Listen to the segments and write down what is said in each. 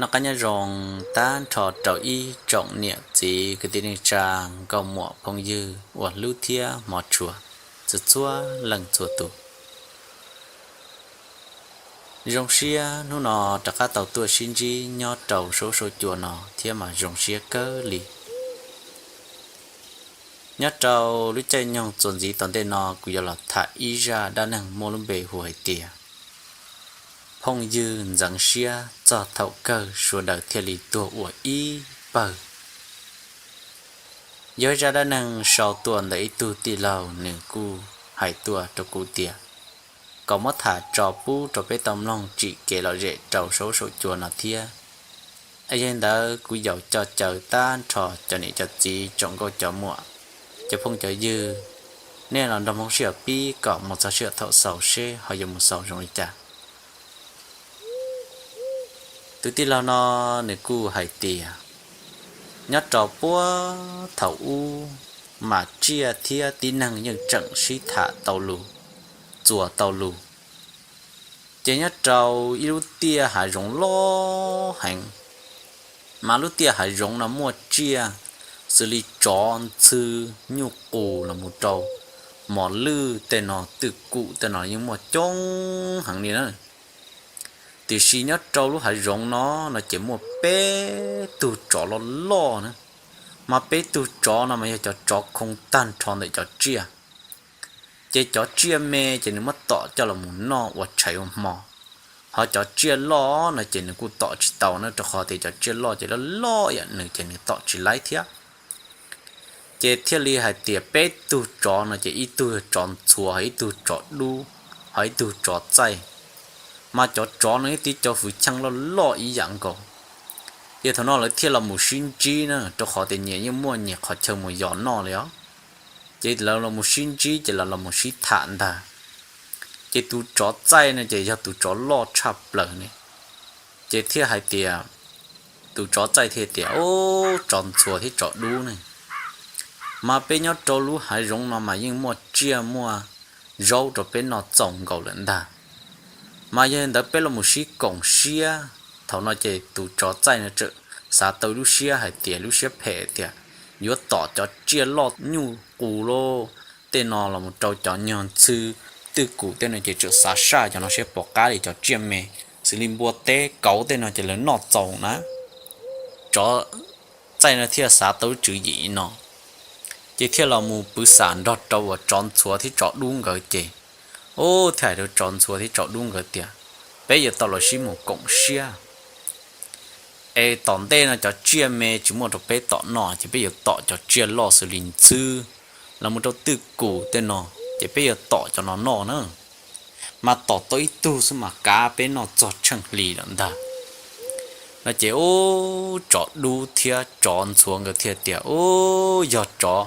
Noj qab nyob zoo tag nrho rau ib tsoom niam txiv kwv tij neej tsa, nkauj muam phooj ywg uas hlub thiab hmov tshua txhua txhua leej txhua tus. Zoo siab hnub no rov qab tau tuaj sib ntsib nyob rau saum huab saum cua no thiab mas zoo siab kawg li. Nyob rau lub caij nyoog txuas ntxiv tom ntej no kuv yuav los tham ib zaj dab neeg muaj lub npe hu hais tias phooj ywg ntxeev siab txog thaum kawg sawv daws thiaj li tuag ua ib pawg. Yog zaj dab neeg sau tuaj ntawm ib tug tij laug, nws kuj hais tuaj rau kuv tias kom muab tham tso pub rau peb tau mloog tsim kev lom zem rau saum huab saum cua no thiab. Yog li ntawd kuv yaum coj caw tag nrho cov niam cov txiv tsoom nkauj cov muam, cov phooj cov ywg, nej los nrog hmoob sib haum pib kom mus txog sij hawm thaum xaus seb ho yuav mus xaus zoo li cas. Tus tij laug no nws kuj hais tias nyob rau puag thaum ub mas tsiaj thiab tib neeg yeej tseem sib tham tau lus, txuas tau lus. Ces nyob rau ib lub tiaj hav zoov loj heev, mas lub tiaj hav zoov no muaj tsiaj xws li tsov, ntxhw, nyuj qus los mus rau mos lwj tej no, twj kum tej no yeej muaj coob heev li na. Tiam sis nyob rau lub hav zoov no, no ces muaj peb tug tsov loj loj na, mas peb tug tsov no mas yog cov tsov khoo tag nrho ntawm cov tsiaj. Ces cov tsiaj me ces nws muab tom coj los mus noj ua tshais ua hmo, ho cov tsiaj loj no ces nws kuj tom tsis tau na, rau qhov tias cov tsiaj loj ces loj loj yam nws ces nws tom tsis laib thiab. Ces thiaj li hais tias peb tug tsov no ces ib tug yog tsov ntxhuav, ho ib tug tsov dub, ho ib tug tsov txaij. Mas cov tsov no yeej tib co hwv cheej loj loj ib yam nkaus. Ces thaum no lawv thiaj los mus sib ntsib na, rau qhov tias nyias yeej muaj nyias qhov chaw mus yos noj li os. Ces lawv los mus sib ntsib ces lawv los mus sib tham ntag. Ces tus tsov txaij no ces yog tus tsov loj tshaj plaws ne, ces thiaj hais tias, tus tsov txaij thiaj tias, Ub, tsov ntxhuav thiab tsov dub ne, mas peb nyob rau lub hav zoov no mas yeej muaj tsiaj muaj zaub rau peb noj txaus nkaus lawm ntag. Mas yog li ntawd peb los mus sib koom siab. Thaum no ces tus tsov txaij no txawm xav tau lub siab hais tias, lub siab phem tias yuav tom cov tsiaj loj nyuj qus lauj, tej no los mus rau cov nyuag ntxhw, twj kum tej no ces txawm xav saj cov no seb puas qab li cov tsiaj me, xws li npua teb kauv tej no ces lawv noj txaus na. Tsov txaij no thiaj xav tau lub tswv yim no, ces thiaj los mus pw xam nrog rau uas tsov ntxhuav thiab tsov dub nkawd ces, ub, thiaj hais rau tsov ntxhuav thiab tsov dub nkawd tias, Peb yuav tau los sib mus koom siab. Es tom ntej no cov tsiaj me tsis muaj rau peb tom noj ces peb yuav tom cov tsiaj loj xws li ntxhw los mus rau twj kum tej no, ces peb yuav tom cov no noj na. Mas tom tau ib tug xwb mas kav peb noj txog tsheej hli lawm ntag. No ces ub, tsov dub thiab tsov ntxhuav nkawd thiaj tias, Ub, yog tsov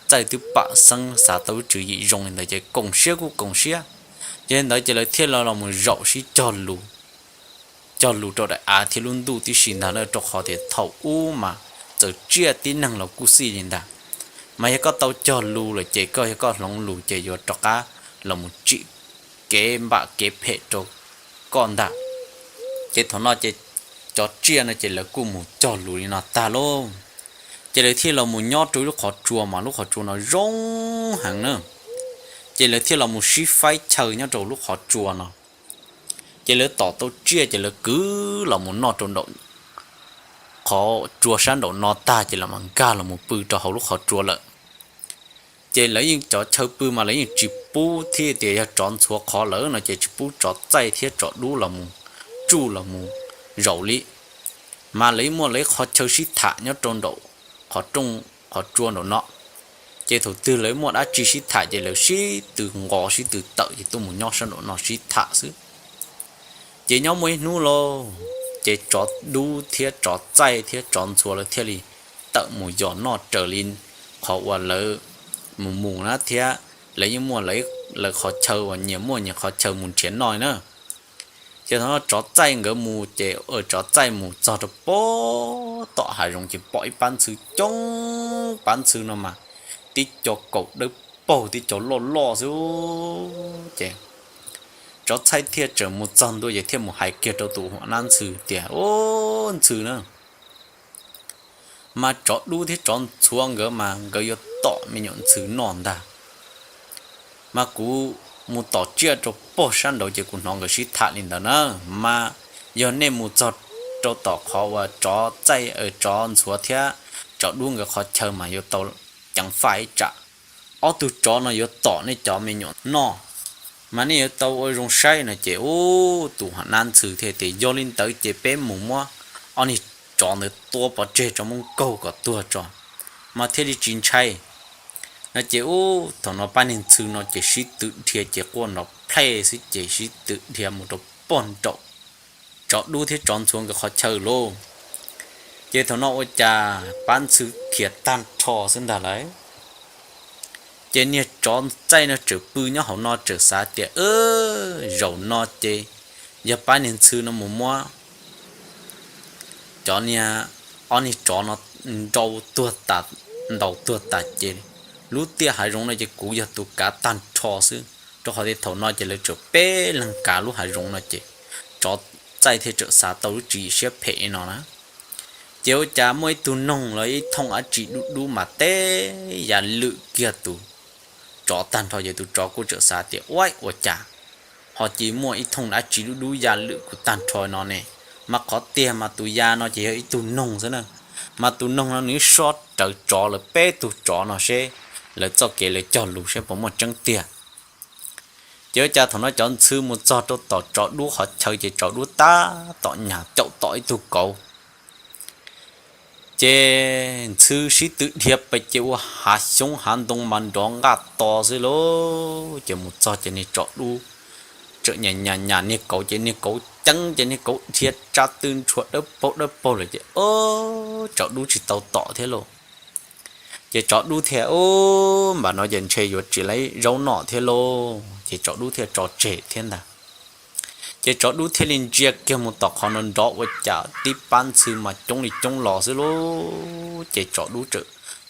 txaij twb pam xeeb xav tau lub tswv yim zoo li ntawd ces koom siab kuj koom siab. Yog li ntawd ces lawv thiaj los los mus zaum sib cog lus, cog lus rau daim av thiab lub ntuj tib si ntag na, rau qhov tias thaum ub mas txawm tsiaj tib neeg los kuj xij li ntag. Mas yog koj tau cog lus lawm ces koj, yog koj hloov lus ces yuav rov qab los mus tsim kev npam kev phem rau koj ntag. Ces thaum no ces cov tsiaj no ces lawv kuj mus cog lus li no tag lauj. Ces lawv thiaj los mus nyob rau lub qhov tsua mas lub qhov tsua no zoo heev na. Ces lawv thiaj los mus sib faib chaw nyob rau lub qhov tsua no. Ces lawv tom tau tsiaj ces lawv kwv los mus noj rau nraum qhov tsua sab nraum no tag ces lawv mam nkag los mus pw rau hauv lub qhov tsua lawm. Ces lawv yeej cov chaw pw mas lawv yeej tsis pub thiab tias yog tsov ntxhuav qhov lawm no ces tsis pub tsov txaij thiab tsov dub los mus tsuj los mus zaum li. Mas lawv yeej muaj lawv ib qhov chaw sib tham nyob rau nraum qhov rooj qhov tsua nraum no. Ces thaum twg lawv muaj dab tsi sib tham ces lawv sib tw nqos sib tw tawm ces tuaj mus nyob sab nraum no sib tham xwb. Ces nyob muaj ib hnub lauj, ces tsov dub thiab tsov txaij thiab tsov ntxhuav lawv thiaj li tawm mus yos noj raws li qhov uas lawv mus mus na thiab lawv yeej muaj lawv qhov chaw uas nyias muaj nyias qhov chaw mus nrhiav noj na. Ces thaum no tsov txaij nkawd mus ces, tsov txaij mus txog rau puag tom hav zoov ces pom ib pab ntxhw coob, pab ntxhw no mas tib co kaum dawb paug tib co loj loj xwb. Ces Tsov txaij thiaj tseem mus txog ntua ces thiaj mus hais kiag rau tus huam nab ntxhw tias, Ub, ntxhw na, mas tsov dub thiab tsov ntxhuav nkawd mas nkawd yuav tom me nyuam ntxhw noj ntag. Mas kuv mus tom tsiaj rau pog sab nraud ces kuv hnov nkawd sib tham li ntawd na. Mas yog nej mus txog rau tom qhov uas tsov txaij, tsov ntxhuav thiab tsov dub nkawd qhov chaw mas yuav tau ceev faj ib tsam. Ob tug tsov no yuav tom nej cov me nyuam noj, mas nej yuav tau ua zoo saib no ces ub, tus huam nab ntxhw thiaj tias, Yog li ntawd ces peb mus muab ob niag tsov ntawd tua pov tseg tso, muab nkaug kom tuag tso, mas thiaj li tsis ntshai no ces ub, thaum no pab niag ntxhw no ces sib tw dhia ces quaj nrov plhej xwb ces sib tw dhia mus rau pog nraum tsov dub thiab tsov ntxhuav nkawd qhov chaw lauj. Ces thaum no ua cas pab ntxhw khiav tag nrho xwb ntag lauj. Ces niag tsov txaij no tseem pw nyob hauv no tseem xav tias, Zaum no ces yog pab niag ntxhw no mus muab cov niag, ob niag tsov no nrau tuag tas, ntaus tuag tas ces lub tiaj hav zoov no ces kuv yog tus kav tag nrho xwb, rau qhov tias thaum no ces lawv tseem peb leeg kav lub hav zoov no ces tsov txaij thiaj tseem xav tau lub tswv yim siab phem li no na. Ces ua cas muaj ib tug noog los ib thooj dab tsi dub dub mas teb ya lwm kiag tus tsov tag nrho ces tus tsov kuj tseem xav tias, Uaib, ua cas ho cia muaj ib thooj dab tsi dub dub ya lwm kuv tag nrho no ne? Mas qhov tiag mas tus ya no ces yog ib tug noog xwb na. Mas tus noog no nws soj rawv tsov lawv peb tug tsov no seb lawv txoj kev lawv cog lus seb puas muaj tseeb tiag. Ces ua cas thaum no cov ntxhw mus txog rau tom tsov dub qhov chaw ces tsov dub tab tom nyas caum tom ib tug kauv. Ces ntxhw sib tw dhia pes ces ua hav xyoob hav ntoo mas nrov nqaj to xwb lauj. Ces mus txog ces niag tsov dub tseem nyas nyas nyas niag kauv ces niag kauv ceeb ces niag kauv dhia tsa tw ntshua dawb paug dawb paug lawm ces ob tsov dub tsis tau tom thiab lauj. Ces tsov dub thiaj, Ub, npam no ces ntshe yuav tsis laib zaub noj thiab lauj. Ces tsov dub thiaj tso tseg thiab ntag. Ces tsov dub thiaj li ntsia kiag mus tom qhov no nrov ua cas tib pab ntxhw mas coob li coob los xwb lauj. Ces tsov dub tseem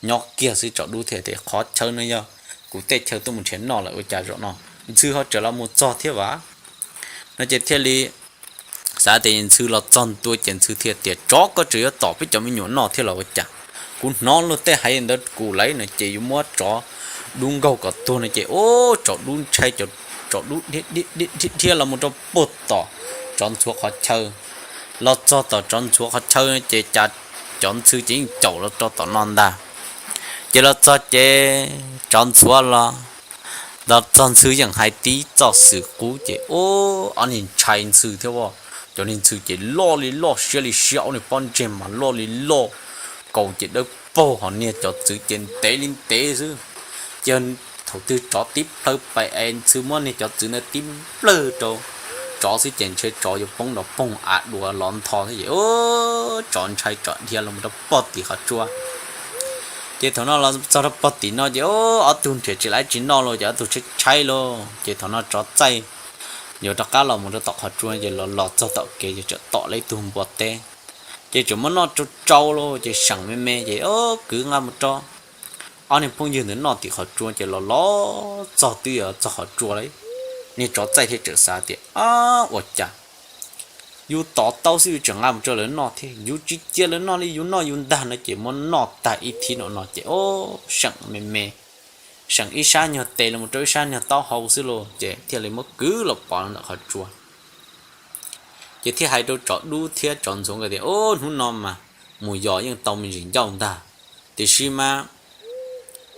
nyob kiag xwb, tsov dub thiaj tias, Qhov chaw no yog kuv tej chaw tuaj mus nrhiav noj lawm ua cas zaum no ntxhw ho tseem los mus txog thiab vas? No ces thiaj li xav tias ntxhw los txog ntua ces ntxhw thiaj tias, Tsov, koj tseem yuav tom peb cov me nyuam noj thiab los ua cas? Kuv hnov luag tej hais ntawd kuv lawm no ces yuav muab tsov dub nkaug kom tuag no ces ub, tsov dub ntshai, tsov dub dhia dhia los mus rau puag tom tsov ntxhuav qhov chaw. Los txog tom tsov ntxhuav qhov chaw no ces cas cov ntxhw ces yeej caum los rau tom no ntag. Ces los txog ces tsov ntxhuav los, los txog ntxhw yeej hais tib txoj xwm qub ces ub, ob niag ntshai ntxhw thiab as. Cov niag ntxhw ces loj li loj siab li siab, ob niag pob ntseg mas loj li loj, kaus ces dawb paug, ho niag cov txwv ces ntev li ntev xwb. Ces thaum twg tsov tib plhaw pais es ntxhw muab niag cov txwv ntawd tib nplawg rau tsov xwb ces ntshe tsov yuav poob nrov poog av dua los ntho thiab ces ub, tsov ntshai tsov dhia los rau pog tim qhov tsua. Ces thaum no los txog rau pog tim no ces ob tug nrhiav tsis laib tsis noj los ces ob tug tshaib tshaib lauj. Ces thaum no tsov txaij yuav rov qab los mus rau tom qhov tsua ces los los txog tom kev ces tseem tom lawv ib tug npua teb. Ces tseem muab noj tsau tsau lauj, ces seem me me ces kwv nqa mus rau ob niag phooj ywg ntawd noj tim qhov tsua ces los los txog twb yuav txog qhov tsua lawm. Niag tsov txaij thiaj tseem xav tias, Ab, ua cas yus tom tau xwb yus tseem nqa mus rau lawv noj thiab, yus tsis cia lawv noj li, yus noj yus ntag no ces muab noj tag ib thib no no ces ub, seem me me, seem ib sab nyuag tes los mus rau ib sab nyuag taub hau xwb lauj. Ces thiaj li muab kwv los pov ntawm qhov tsua. Ces thiaj hais rau tsov dub thiab tsov ntxhuav nkawd tias, Ub, hnub no mas mus yos yeej tau me ntsis ncauj ntag, tiam sis mas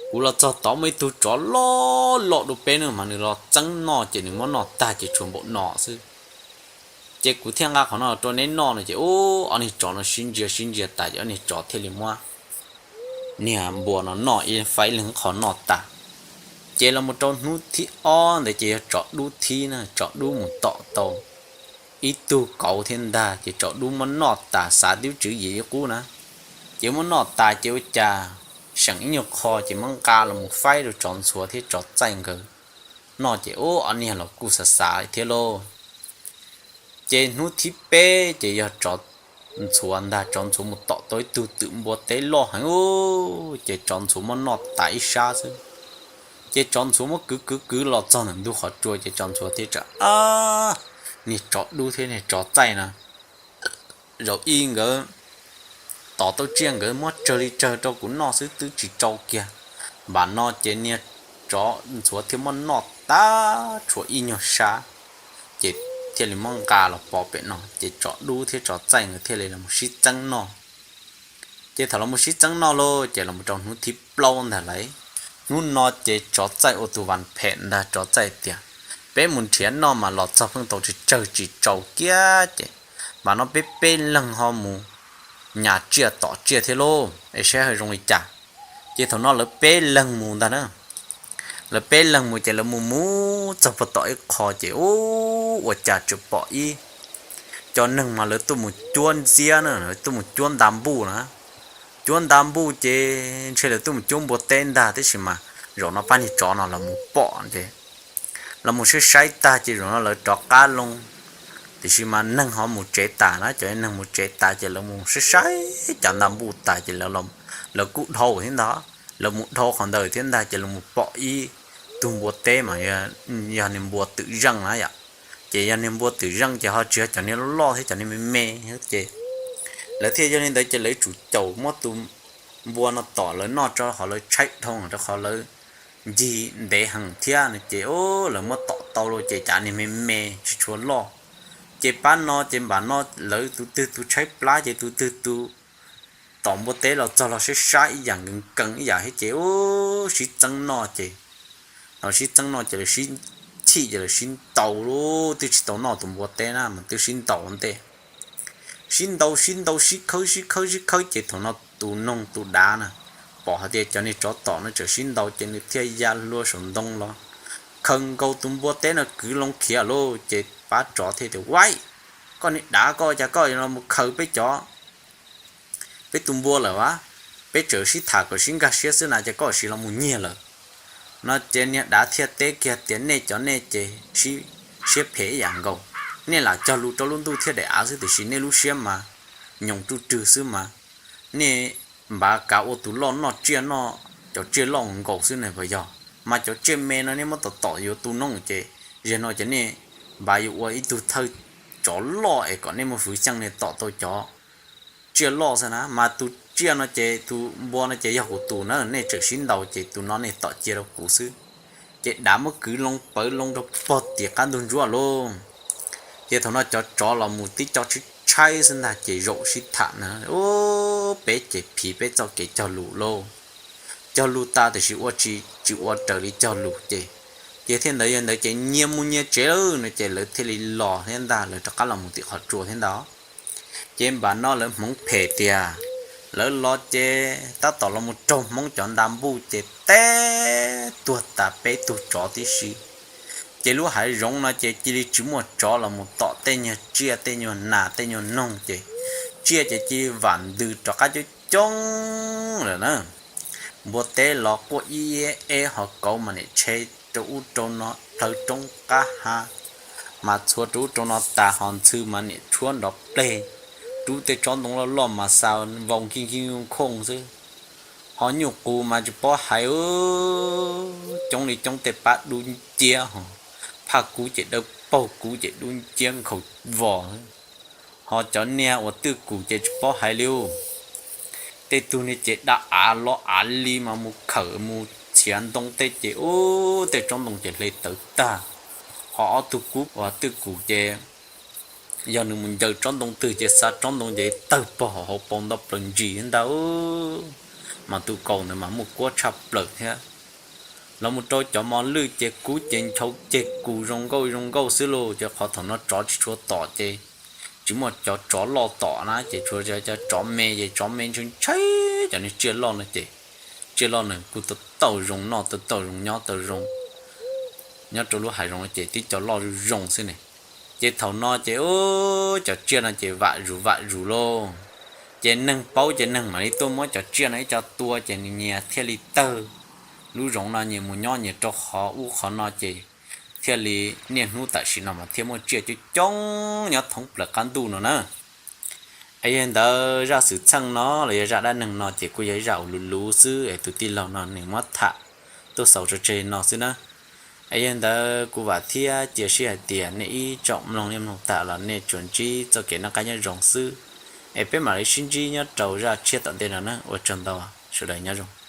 kuv los txog tod muaj ib tug tsov loj loj dua peb no mas nws los txeeb noj ces nws muab noj tag ces tshuav npaum no xwb. Ces kuv thiaj nqa qhov no rau neb noj no ces ub, ob niag tsov no sib ntsia sib ntsia tas ces ob niag tsov thiaj li muab niag npua no noj ib faib leeg qho noj tas. Ces los mus rau hnub thib ob ntawd ces yog tsov dub thib na, tsov dub mus tom tau ib tug kauv thiab ntag ces tsov dub muab noj tas, xav twb tswv yim li qub na. Ces muab noj tas ces ua cas seem ib nyuag qho ces muab nqa los mus faib rau tsov ntxhuav thiab tsov txaij nkawd noj ces ub, ob niag los kuj xav xav thiab lauj. Ces hnub thib peb ces yog tsov ntxhuav ntag, tsov ntxhuav mus tom tau ib tug twm npua teb loj heev ub, ces tsov ntxhuav muab noj tas ib sab xwb. Ces tsov ntxhuav muab kwv kwv kwv los txog ntawm ntug qhov tsua ces tsov ntxhuav thiaj tsam, niag tsov dub thiab niag tsov txaij na, zaum ib nkawd tos tau tsiaj nkawd muab tsawg li tsawg rau kuv noj xwb twb tsis tsau kiag. Npam no ces niag tsov ntxhuav thiaj muab noj tag tshuav ib nyuag sab, ces thiaj li muab nqa los pov pem no ces tsov dub thiab tsov txaij nkawd thiaj li los sib txeeb noj. Ces thaum los sib txeeb noj lauj ces los rau hnub thib plaub ntag lauj. Hnub no ces tsov txaij ua tus vas phem ntag, tsov txaij tias, peb mus nrhiav noj mas los txog pheej tau tsawg tsis tsau kiag ces, npam no peb peb leeg ho mus nyas tsiaj tom tsiaj thiab lauj es saib ho zoo li cas. Ces thaum no lawv peb leeg mus ntag na. Lawv peb leeg mus ces lawv mus mus txog puag tom ib qho ces ua cas tseem pom ib co neeg mas lawv tuaj mus cuab ntxiab na, lawv tuaj mus cuab nta npuj na. Cuab nta npuj ces ntshe lawv tuaj mus cuab npua teb ntag, tiam sis mas zaum no pab niag tsov no los mus pom ces los mus saib saib tag ces zaum no lawv rov qab loo. Tiam sis mas neeg ho mus tsev tas na, cov neeg mus tsev tas ces lawv mus saib saib cov nta npuj tas ces lawv kuj dhau thiab ntag. Lawv mus dhau qhov ntawd thiab ntag ces lawv mus pom ib tug npua teb mas yog niag npua twm zeej na yom. Ces yog niag npua twm zeej ces ho tsis yog cov niag loj loj thiab cov niag me me ces lawv thiaj yog li ntawd ces lawv yuav tsum caum muab tus npua no tom lawv noj rau qhov lawv tshaib dhau rau qhov lawv ncig ntev heev thiab no ces lawv muab tom tau lawm ces cav niag me me tsis tshua loj. Ces pab no ces npam no lawv tus twg tus tshaib plab ces tus twg tus tom npua teb los txog los saib saib ib yam nkees nkees ib yam thiab ces sib txeeb noj ces, los sib txeeb noj ces lawv sib chim ces lawv sib ntaus lawm twb tsis tau noj tus npua teb na mas twb sib ntaus ua ntej. Sib ntaus sib ntaus sib khawb sib khawb sib khawb ces thaum no tus noog tus dav na pom hais tias cov niag tsov tom no tseem sib ntaus ces nws thiaj ya hlua saum ntoo los khaws nkaus tus npua teb no kwv loo khiav lauj. Ces pab tsov thiaj tias, vaim, koj niag dav koj, cas koj los mus khaws peb cov, peb tus npua lawm as, peb tseem sib tham kom sib nkag siab xwb na ces koj sis los mus nyiag lawm. No ces niag dav thiaj teb kiag tias, nej cov nej ces siab phem ib yam nkaus, nej lam cog lus rau lub ntuj thiab daim av xwb tiam sis nej lub siab mas nyoos ruj rwg xwb mas, nej npav kav ua tus loj noj tsiaj noj cov tsiaj loj nkaus xwb ne puas yog? Mas cov tsiaj me no nej muab tom tom yuav tu noob ces, zaum no ces nej npav yuav ua ib tug thawj tsov loj es kom nej muaj hwv xyeej nej tom tau cov tsiaj loj xwb na. Mas tus tsiaj no ces tus npua no ces yog kuv tus na, nej tseem sib ntaus ces tus no nej tom cia rau kuv xwb. Ces dav muab kwv loo pawv loo rau pog tim qab ntug ntsuab lauj. Ces thaum no cov tsov los mus tib co tshaib tshaib xwb ntag ces zaum sib tham na, peb ces phiv peb txoj kev cog lus lauj. Cog lus tas tiam sis ua tsis, tsis ua raws li cog lus ces, ces thiaj ntawd yog ntawd ces nyias mus nyias tsev lawm no ces lawv thiaj li los thiab ntag, lawv rov qab los mus tim qhov tsua thiab ntag. Ces npam no lawv hmoov phem tiag, lawv los ces tab tom los mus raug hmoob cov nta npuj ces teb tuag tas peb tug tsov tib si. Ces lub hav zoov no ces cia li tsis muaj tsov los mus tom tej nyuag tsiaj tej nyuag nas tej nyuag noog ces tsiaj ces cia li vam ntws rov qab coob coob lawm na. Npua teb los quaj ib eb ho kauv mas niam tshe rau ub rau no plhaw roob qab ha, mas txhua rau ub rau no tas ho ntxhw mas niam tshuab nrov pleg, rub tej tsob ntoo loj loj mas xa vau nkij nkij khooj xwb. Ho nyuj qus mas tsis paub hais, coob li coob tej pab dub nciab ho, phaj kub ces dawb paug, kub ces dub nciab nkhaus vos. Ho cov niag uas twj kum ces tsis paub hais li. Tej tug niag ces da av los av li mas mus khawm mus txhiav ntoo tej ces ub tej tsob ntoo ces hle tawv tag. Ho ob tug kub uas twj kum ces yog nws mus ncaws tsob ntoo twg ces xa tsob ntoo ces tawg pog hauv paus nto plaws ntsis ntag. Mas tus kaus ntawd mas muaj kuab tshaj plaws thiab. Los mus rau cov mos lwj ces kub ces nchau ceg kus zoo nkauj zoo nkauj xwb lauj. Ces qhov thaum no tsov tsis tshua tom ces tsis muaj cov tsov loj tom na ces tsuas cov tsov me ces tsov me ntshai ntshai cov niag tsiaj loj no ces tsiaj loj nws kuj tau tau zoo noj tau tau zoo nyob tau zoo nyob rau lub hav zoov no ces tib co loj zoo zoo xwb ne. Ces thaum no ces ub cov tsiaj no ces vam zus vam zus lauj. Ces neeg paub ces neeg mam li tuaj muab cov tsiaj no ib co tua ces nyias thiaj li tawg. Lub zoov no nyias mus nyob nyias rau qhov ub qhov no ces thiaj li niaj hnub tam sim no mas thiaj muaj tsiaj coob coob nyob thoob plaws qab ntuj no na. Es yog li ntawd zaj xwm txheej no los yog zaj dab neeg no ces kuj yog ib zaj uas luv luv xwb es tus tij laug no nws muab tham tuaj xaus tso tseg no xwb na. Es yog li ntawd kuv vam thiab cia siab hais tias nej ib tsoom mloog nej mloog tas los nej tsuas ntsib txoj kev noj qab nyob zoo xwb. Es peb mam li sib ntsib nyob rau zaj tshiab tom ntej no na. Ua tsaug ntau, sawv daws nyob zoo.